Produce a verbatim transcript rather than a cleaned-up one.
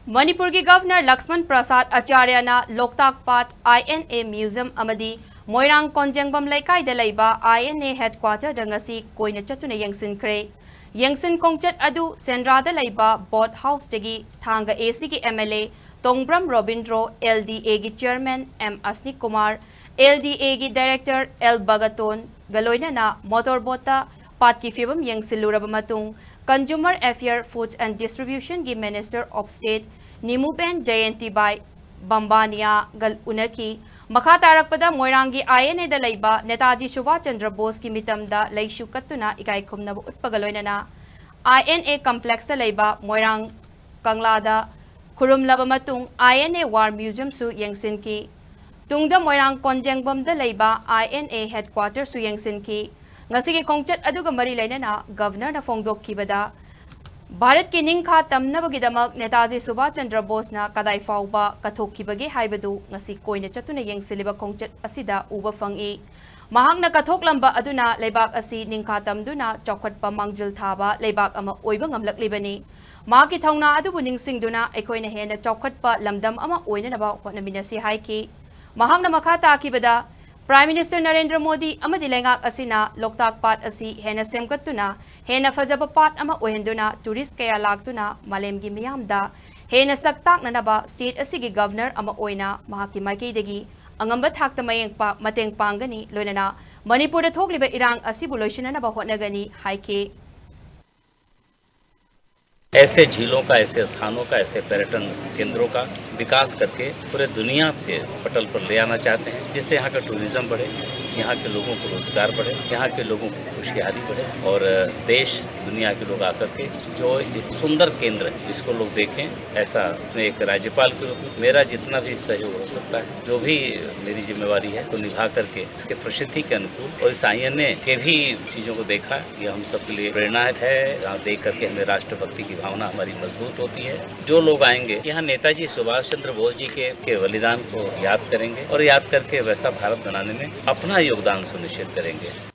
ꯃꯅꯤꯄꯨꯔꯒꯤ ꯒꯚꯔꯅꯔ ꯂꯛꯁꯃꯟ ꯄ꯭ꯔꯁꯥꯗ ꯑꯆꯥꯔꯌꯅ ꯂꯣꯛꯇꯥꯛ ꯄꯥꯠ ꯑꯥꯏ N A museum ꯑꯃꯗꯤ ꯃꯣꯏꯔꯥꯡ ꯀꯣꯟꯖꯦꯡꯕꯝ ꯂꯩꯀꯥꯏꯗ ꯂꯩꯕ ꯑꯥꯏ ꯑꯦꯟ ꯑꯦ ꯍꯦꯗꯀ꯭ꯋꯥꯇꯔꯗ ꯉꯁꯤ ꯀꯣꯏꯅ ꯆꯠꯇꯨꯅ ꯌꯦꯡꯁꯤꯟꯈ꯭ꯔꯦ꯫ ꯌꯦꯡꯁꯤꯟ ꯈꯣꯡꯆꯠ ꯑꯗꯨ ꯁꯦꯟꯗ꯭ꯔꯥꯗ ꯂꯩꯕ ꯕꯣꯠ ꯍꯥꯎꯁꯇꯒꯤ ꯊꯥꯡꯒ ꯑꯦ ꯁꯤꯒꯤ M L A Tongbram Robindro, L D ꯑꯦꯒꯤ chairman M Ashnik Kumar, L D ꯑꯦꯒꯤ ꯗꯥꯏꯔꯦꯛꯇꯔ ꯑꯦꯜ ꯕꯒꯇꯣꯟꯒ ꯂꯣꯏꯅꯅ ꯃꯣꯇꯣꯔ ꯕꯣꯠꯇ ꯄꯥꯠꯀꯤ ꯐꯤꯕꯝ ꯌꯦꯡꯁꯤꯜꯂꯨꯔꯕ ꯃꯇꯨꯡ, Consumer Affair, Foods and Distribution ꯒꯤ Minister of State ꯅꯤꯃꯨꯕꯦꯟ ꯖꯌꯦꯟꯇꯤꯕꯥꯏ ꯕꯝꯕꯥꯅꯤꯌꯥꯒ ꯎꯅꯈꯤ꯫ ꯃꯈꯥ ꯇꯥꯔꯛꯄꯗ ꯃꯣꯏꯔꯥꯡꯒꯤ ꯑꯥꯏ ꯑꯦꯟ ꯑꯦꯗ ꯂꯩꯕ ꯅꯦꯇꯥꯖꯤ ꯁꯨꯚꯥꯁ ꯆꯟꯗ꯭ꯔ ꯕꯣꯁꯀꯤ ꯃꯤꯇꯝꯗ ꯂꯩꯁꯨ ꯀꯠꯇꯨꯅ ꯏꯀꯥꯏ ꯈꯨꯝꯅꯕ ꯎꯠꯄꯒ ꯂꯣꯏꯅꯅ ꯑꯥꯏ ꯑꯦꯟ ꯑꯦ ꯀꯝꯄ꯭ꯂꯦꯛꯁꯇ ꯂꯩꯕ ꯃꯣꯏꯔꯥꯡ ꯀꯪꯂꯥꯗ ꯈꯨꯔꯨꯝꯂꯕ ꯃꯇꯨꯡ ꯑꯥꯏ ꯑꯦꯟ ꯑꯦ ꯋꯥꯔ ꯃ꯭ꯌꯨꯖꯤꯌꯝꯁꯨ ꯌꯦꯡꯁꯤꯟꯈꯤ꯫ ꯇꯨꯡꯗ ꯃꯣꯏꯔꯥꯡ ꯀꯣꯟꯖꯦꯡꯕꯝꯗ ꯂꯩꯕ ꯑꯥꯏ ꯑꯦꯟ ꯑꯦ ꯍꯦꯗꯀ꯭ꯋꯥꯇꯔꯁꯨ ꯌꯦꯡꯁꯤꯟꯈꯤ꯫ ꯉꯁꯤꯒꯤ ꯈꯣꯡꯆꯠ ꯑꯗꯨꯒ ꯃꯔꯤ ꯂꯩꯅꯅ ꯒꯚꯔꯅꯔꯅ ꯐꯣꯡꯗꯣꯛꯈꯤꯕꯗ, ꯚꯥꯔꯠꯀꯤ ꯅꯤꯡꯈꯥ ꯇꯝꯅꯕꯒꯤꯗꯃꯛ ꯅꯦꯇꯥꯖꯤ ꯁꯨꯚꯥꯁ ꯆꯟꯗ꯭ꯔ ꯕꯣꯁꯅ ꯀꯗꯥꯏ ꯐꯥꯎꯕ ꯀꯠꯊꯣꯛꯈꯤꯕꯒꯦ ꯍꯥꯏꯕꯗꯨ ꯉꯁꯤ ꯀꯣꯏꯅ ꯆꯠꯇꯨꯅ ꯌꯦꯡꯁꯤꯜꯂꯤꯕ ꯈꯣꯡꯆꯠ ꯑꯁꯤꯗ ꯎꯕ ꯐꯪꯏ꯫ ꯃꯍꯥꯛꯅ ꯀꯠꯊꯣꯛꯂꯝꯕ ꯑꯗꯨꯅ ꯂꯩꯕꯥꯛ ꯑꯁꯤ ꯅꯤꯡꯈꯥ ꯇꯝꯗꯨꯅ ꯆꯥꯎꯈꯠꯄ ꯃꯥꯡꯖꯤꯜ ꯊꯥꯕ ꯂꯩꯕꯥꯛ ꯑꯃ ꯑꯣꯏꯕ ꯉꯝꯂꯛꯂꯤꯕꯅꯤ꯫ ꯃꯍꯥꯛꯀꯤ ꯊꯧꯅꯥ ꯑꯗꯨꯕꯨ ꯅꯤꯡꯁꯤꯡꯗꯨꯅ ꯑꯩꯈꯣꯏꯅ ꯍꯦꯟꯅ ꯆꯥꯎꯈꯠꯄ ꯂꯝꯗꯝ ꯑꯃ ꯑꯣꯏꯅꯅꯕ ꯍꯣꯠꯅꯃꯤꯟꯅꯁꯤ ꯍꯥꯏꯈꯤ꯫ ꯃꯍꯥꯛꯅ ꯃꯈꯥ ꯇꯥꯈꯤꯕꯗ, Prime Minister ꯅꯔꯦꯟꯗ꯭ꯔ ꯃꯣꯗꯤ ꯑꯃꯗꯤ ꯂꯩꯉꯥꯛ ꯑꯁꯤꯅ ꯂꯣꯛꯇꯥꯛ ꯄꯥꯠ ꯑꯁꯤ ꯍꯦꯟꯅ ꯁꯦꯝꯒꯠꯇꯨꯅ ꯍꯦꯟꯅ ꯐꯖꯕ ꯄꯥꯠ ꯑꯃ ꯑꯣꯏꯍꯟꯗꯨꯅ tourist ꯀꯌꯥ ꯂꯥꯛꯇꯨꯅ ꯃꯥꯂꯦꯝꯒꯤ ꯃꯤꯌꯥꯝꯗ ꯍꯦꯟꯅ ꯁꯛ ꯇꯥꯛꯅꯅꯕ state ꯑꯁꯤꯒꯤ governor ꯑꯃ ꯑꯣꯏꯅ ꯃꯍꯥꯛꯀꯤ ꯃꯥꯏꯀꯩꯗꯒꯤ ꯑꯉꯝꯕ ꯊꯥꯛꯇ ꯃꯌꯦꯡ ꯄꯥ-, ꯃꯇꯦꯡ ꯄꯥꯡꯒꯅꯤ, ꯂꯣꯏꯅꯅ ꯃꯅꯤꯄꯨꯔꯗ ꯊꯣꯛꯂꯤꯕ ꯏꯔꯥꯡ ꯑꯁꯤꯕꯨ ꯂꯣꯏꯁꯤꯟꯅꯅꯕ ꯍꯣꯠꯅꯒꯅꯤ ꯍꯥꯏꯈꯤ꯫ ऐसे झीलों का, ऐसे स्थानों का, ऐसे पर्यटन केंद्रों का विकास करके पूरे दुनिया के पटल पर ले आना चाहते हैं, जिससे यहाँ का टूरिज्म बढ़े, यहाँ के लोगों को रोजगार बढ़े, यहाँ के लोगों को खुशहाली बढ़े और देश दुनिया के लोग आकर के जो एक सुंदर केंद्र है, इसको लोग देखें, ऐसा मैं एक राज्यपाल के रूप में मेरा जितना भी सहयोग हो सकता है, जो भी मेरी जिम्मेवारी है, तो निभा करके इसके प्रसिद्धि के अनुकूल और इस आई एन ए के भी चीजों को देखा, ये हम सबके लिए प्रेरणा है। यहाँ देख करके हमें राष्ट्रभक्ति की भावना हमारी मजबूत होती है। जो लोग आएंगे, यहाँ नेताजी सुभाष चंद्र बोस जी के, के बलिदान को याद करेंगे और याद करके वैसा भारत बनाने में अपना योगदान सुनिश्चित करेंगे।